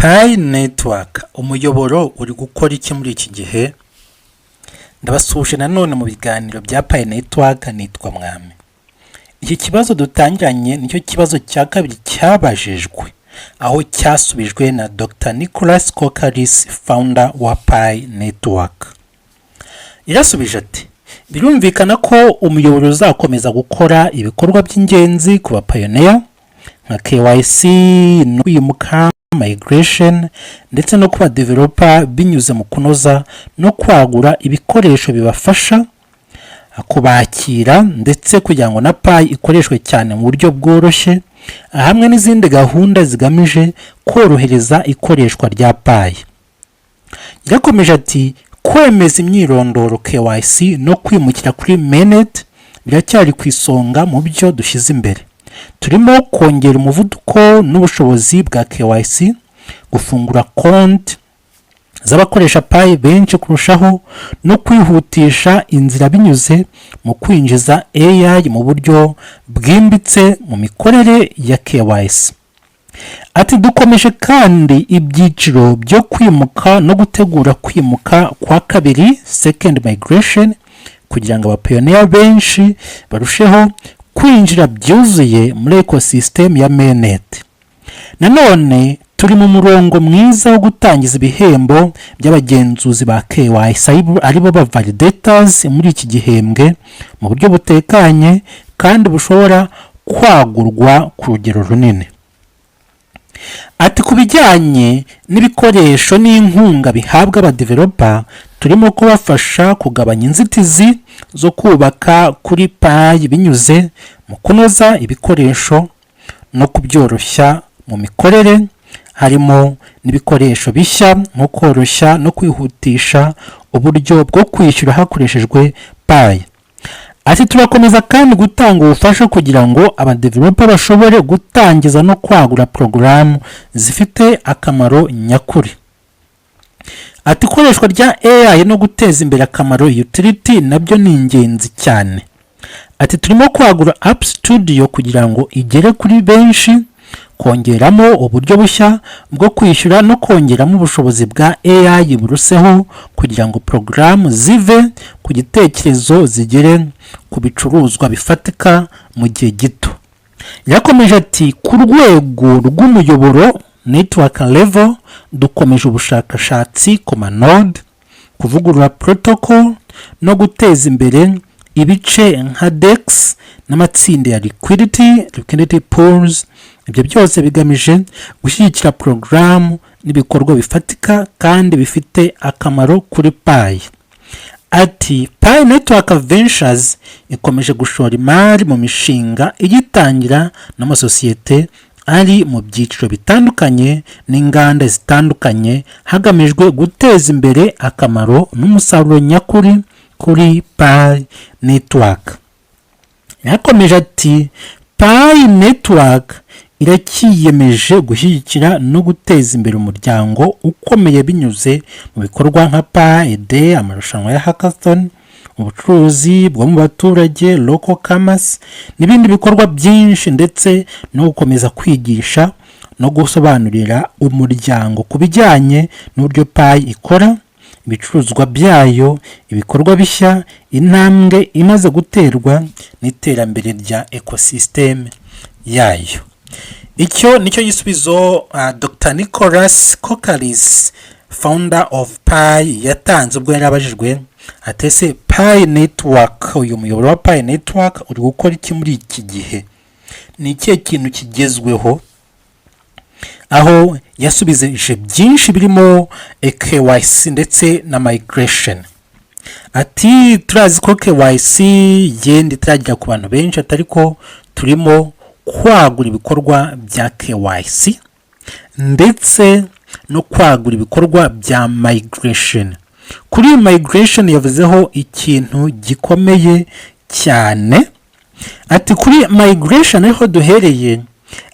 Pi Network, umuyoboro uri gukora iki muri iki gihe? Ndabasuhuje nanone mu biganiro bya Pi Network, nitwa Mwami. Iki kibazo dutangiranye nicyo kibazo cya kabiri cyabajijwe, aho cyasubijwe na Dr Nicolas Kokkalis, founder wa Pi Network. Yarasubije ati: "Birumvikana ko umuyoboro uzakomeza gukora ibikorwa by'ingenzi ku bapioneer nka KYC no kwimuka, migration, ndetse no kuba developer binyuze mu kunoza no kwagura ibikoresho bibafasha kubakira, ndetse kugira ngo na Pi ikoreshwe cyane mu buryo bworoshye, hamwe n'izindi gahunda zigamije korohereza ikoreshwa rya Pi." Yakomeje ati: "Kwemeza imyirondoro, KYC, no kwimukira kuri mainnet biracyari ku isonga mu byo dushyize imbere. Turimo kongera umuvuduko n'ubushobozi bwa KYC, gufungura konti z'abakoresha Pi benshi kurushaho, no kwihutisha inzira binyuze mu kwinjiza AI mu buryo bwimbitse mu mikorere ya KYC." Ati: "Dukomeje kandi ibyiciro byo kwimuka no gutegura kwimuka kwa kabiri, second migration, kugira ngo abapioneer benshi barusheho kwinjira byuzuye muri ecosystem ya mainnet. Nanone turi mu murongo mwiza wo gutangiza ibihembo by'abagenzuzi ba KYC, aribo ba validators, muri iki gihembwe mu buryo butekanye kandi bushobora kwagurwa ku rugero runini." Ati: "Ku bijyanye n'ibikoresho n'inkunga bihabwa abadeveloper, turimo kubafasha kugabanya inzitizi zo kubaka kuri Pi binyuze mu kunoza ibikoresho no kubyoroshya mu mikorere, harimo n'ibikoresho bishya nko koroshya no kwihutisha uburyo bwo kwishyura hakoreshejwe Pi." Ati: "Turakomeza kandi gutanga ubufasha kugira ngo abadeveloper bashobore gutangiza no kwagura porogaramu zifite akamaro nyakuri." Ati: "Ikoreshwa rya AI no guteza imbere akamaro utility nabyo ni ingenzi cyane." Ati: "Turimo kwagura App Studio kugira ngo igere kuri benshi, kongeramo uburyo bushya bwo kwishyura no kongeramo ubushobozi bwa AI buruseho, kugira ngo porogaramu zive ku gitekerezo zigere ku bicuruzwa bifatika mu gihe gito." Yakomeje ati: "Ku rwego rw'umuyoboro, network level, dukomeje ubushakashatsi ku manode, kuvugurura protocol no guteza imbere ibice nka DEX n'amatsinda ya liquidity pools. Ibyo byose bigamije gushyigikira porogaramu n'ibikorwa bifatika kandi bifite akamaro kuri Pi." Ati: "Pi Network Ventures ikomeje gushora imari mu mishinga igitangira n'amasosiyete ari mu byiciro bitandukanye n'inganda zitandukanye, hagamijwe guteza imbere akamaro n'umusaruro nyakuri kuri Pi Network." Yakomeje ati: "Pi Network iracyiyemeje gushyigikira no guteza imbere umuryango ukomeye binyuze mu bikorwa nka Pi Day, amarushanwa ya hackathon, ubucuruzi bwo mu baturage, local commerce, n'ibindi bikorwa byinshi, ndetse no gukomeza kwigisha no gusobanurira umuryango ku bijyanye n'uburyo Pi ikora, ibicuruzwa byayo, ibikorwa bishya, intambwe imaze guterwa n'iterambere rya ecosystem yayo." Icyo nicyo gisubizo Dr Nicolas Kokkalis, founder of Pi, yatanze ubwo yari abajijwe ati: "Ese Pi Network, uyu muyoboro wa Pi Network uri gukora iki muri iki gihe? Ni ikihe kintu kigezweho?" Aho yasubije byinshi birimo KYC ndetse na migration. Ati: "Turazi ko KYC yenda itaragera ku bantu benshi, atari ko turimo kwagura ibikorwa bya KYC ndetse no kwagura ibikorwa bya migration." Kuri iyi migration yavuzeho ikintu gikomeye cyane. Ati: "Kuri migration ariho duhereye."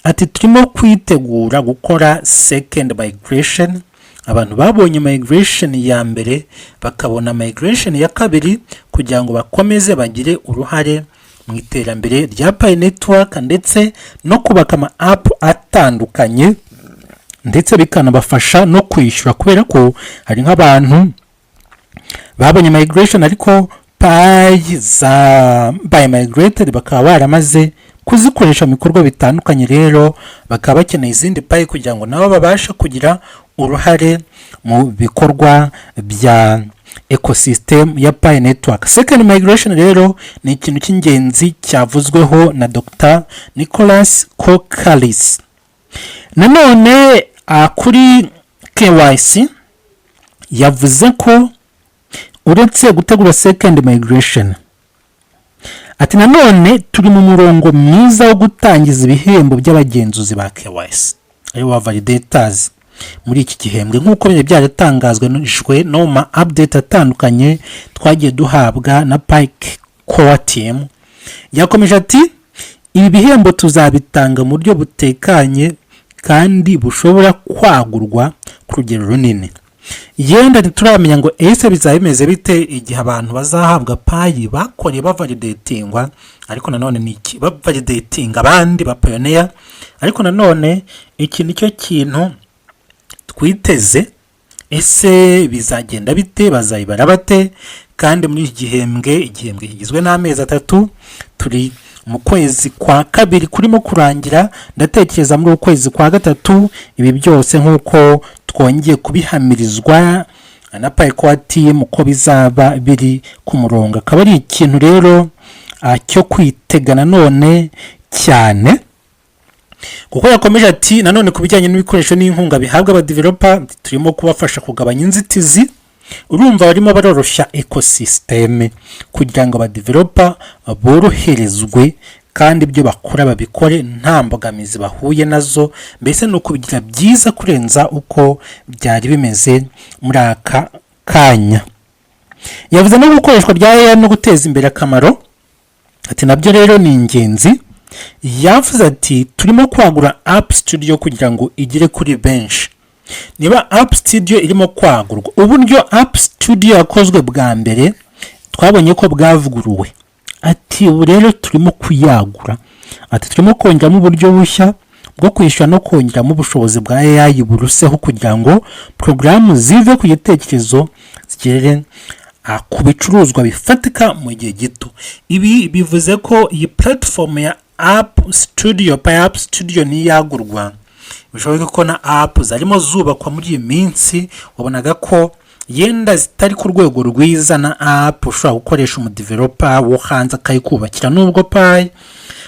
Ati: "Turimo kwitegura gukora second migration. Abantu babonye migration ya mbere bakabona migration ya kabiri, kugira ngo bakomeze bagire uruhare mu iterambere rya Pi Network ndetse no kubaka ama app atandukanye." ndetse bikanabafasha no kwishyura, kubera ko hari nk'abantu babonye migration ariko Pi za by migrated bakaba baramaze kuzikoresha mu bikorwa bitandukanye, rero bakaba bakeneye izindi Pi kugira ngo nabo babashe kugira uruhare mu bikorwa bya ecosystem ya Pi Network. Second migration rero ni ikintu cy'ingenzi cyavuzweho na Dr Nicolas Kokkalis. Nanone kuri KYC yavuze ko uretse gutegura second migration, ati nanone turi mu murongo mwiza wo gutangiza ibihembo by'abagenzuzi ba KYC, aribo ba validators, muri iki gihembwe, nk'uko byari byaratangazwe no mu ma update atandukanye twagiye duhabwa na Pi Core Team. Yakomeje ati: "Ibi bihembo tuzabitanga mu buryo butekanye kandi bushobora kwagurwa ku rugero runini." Yenda ntituramenya ngo ese bizaba bimeze bite igihe abantu bazahabwa Pi bakoreye bavalidatingwa, ariko nanone ni iki bavalidatinga abandi ba pioneer. Ariko nanone iki nicyo kintu twiteze. Ese bizagenda bite? Bazayibara bate? Kandi muri iki gihembwe, igihembwe kigizwe n'amezi 3, turi mu kwezi kwa kabiri kurimo kurangira, ndatekereza muri uku kwezi kwa gatatu ibi byose, nk'uko twongeye kubihamirizwa na Pi Core Team, ko bizaba biri ku murongo. Akaba ari ikintu rero cyo kwitega nanone cyane, kuko yakomeje ati: "Nanone ku bijyanye n'ibikoresho n'inkunga bihabwa abadeveloper, turimo kubafasha kugabanya inzitizi." Urumva barimo baroroshya ecosystem kugira ngo abadeveloper boroherezwe kandi ibyo bakora babikore nta mbogamizi bahuye nazo. Mbese ni ukubigira byiza kurenza uko byari bimeze muri aka kanya. Yavuze no gukoreshwa rya AI no guteza imbere akamaro, ati nabyo rero ni ingenzi. Yavuze ati: "Turimo kwagura App Studio kugira ngo igere kuri benshi." Niba App Studio irimo kwagurwa, uburyo App Studio yakozwe bwa mbere twabonye ko bwavuguruwe. Ati ubu rero turimo kuyagura, ati turimo kongeramo uburyo bushya bwo kwishyura no kongeramo ubushobozi bwa AI buruseho, kugira ngo porogaramu zive ku gitekerezo zigere ku bicuruzwa bifatika mu gihe gito. Ibi bivuze ko iyi platform ya App Studio, Pi App Studio, niyagurwa, bishoboka ko na app zarimo zubakwa muri iyi minsi wabonaga ko yenda zitari ku rwego rwiza, na app ushobora gukoresha umudeveloper wo hanze akayikubakira, nubwo Pi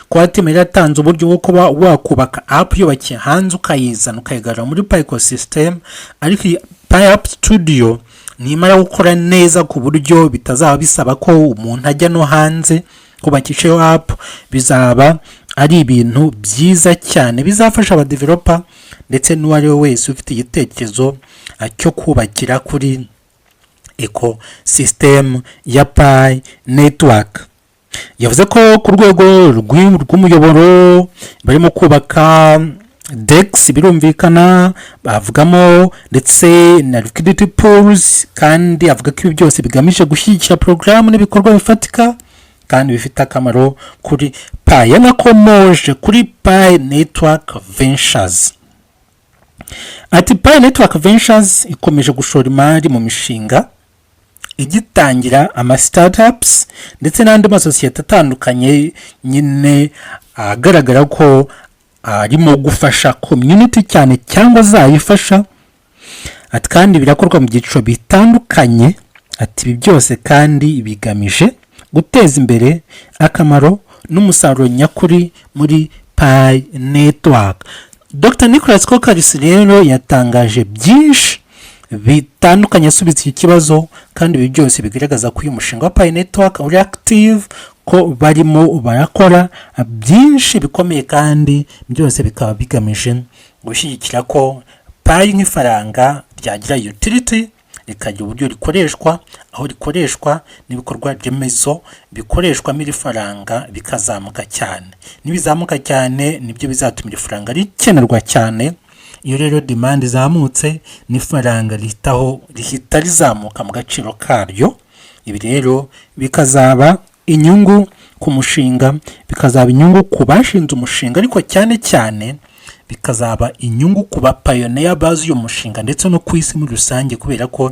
Core Team yari yatanze uburyo bwo kuba wakubaka app yubakiye hanze, ukayizana ukayigarura muri Pi ecosystem. Ariko iyi Pi App Studio nimara gukora neza ku buryo bitazaba bisaba ko umuntu ajya no hanze kubakisha iyo app, bizaba ari ibintu byiza cyane bizafasha abadeveloper ndetse n'uwo ari we wese ufite igitekerezo cyo kubakira kuri ecosystem ya Pi Network. Yavuze ko ku rwego rw'umuyoboro barimo kubaka DEX, birumvikana bavugamo ndetse na liquidity pools, kandi avuga ko ibi byose bigamije gushyigikira porogaramu n'ibikorwa bifatika kandi bifite akamaro kuri Pi. Yanakomoje kuri Pi Network Ventures, ati Pi Network Ventures ikomeje gushora imari mu mishinga igitangira, ama startups ndetse n'andi masosiyete atandukanye nyine agaragara ko arimo gufasha community cyane cyangwa azayifasha. Ati kandi birakorwa mu byiciro bitandukanye. Ati ibi byose kandi bigamije guteza imbere akamaro n'umusaruro nyakuri muri Pi Network. Dr Nicolas Kokkalis rero yatangaje byinshi bitandukanye asubiza iki kibazo, kandi ibi byose bigaragaza ko uyu mushinga wa Pi Network uri active, ko barimo barakora byinshi bikomeye, kandi byose bikaba bigamije gushyigikira ko Pi nk'ifaranga ryagira utility, rikagira uburyo rikoreshwa, aho rikoreshwa n'ibikorwa remezo bikoreshwamo iri faranga bikazamuka cyane. Nibizamuka cyane, nibyo bizatuma iri faranga rikenerwa cyane. Iyo rero demand izamutse, n'ifaranga rihitaho rihita rizamuka mu gaciro karyo. Ibi rero bikazaba inyungu ku mushinga, bikazaba inyungu ku bashinze umushinga, ariko cyane cyane Bikazaba inyungu ku bapioneer bazi uyu mushinga ndetse no ku isi muri rusange, kubera ko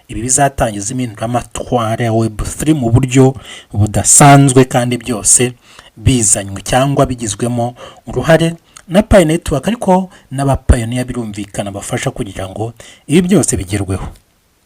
ibi bizatangiza impinduramatwara ya Web3 mu buryo budasanzwe, kandi byose bizanywe cyangwa bigizwemo uruhare na Pi Network, ariko n'abapioneer birumvikana bafasha kugira ngo ibi byose bigerweho.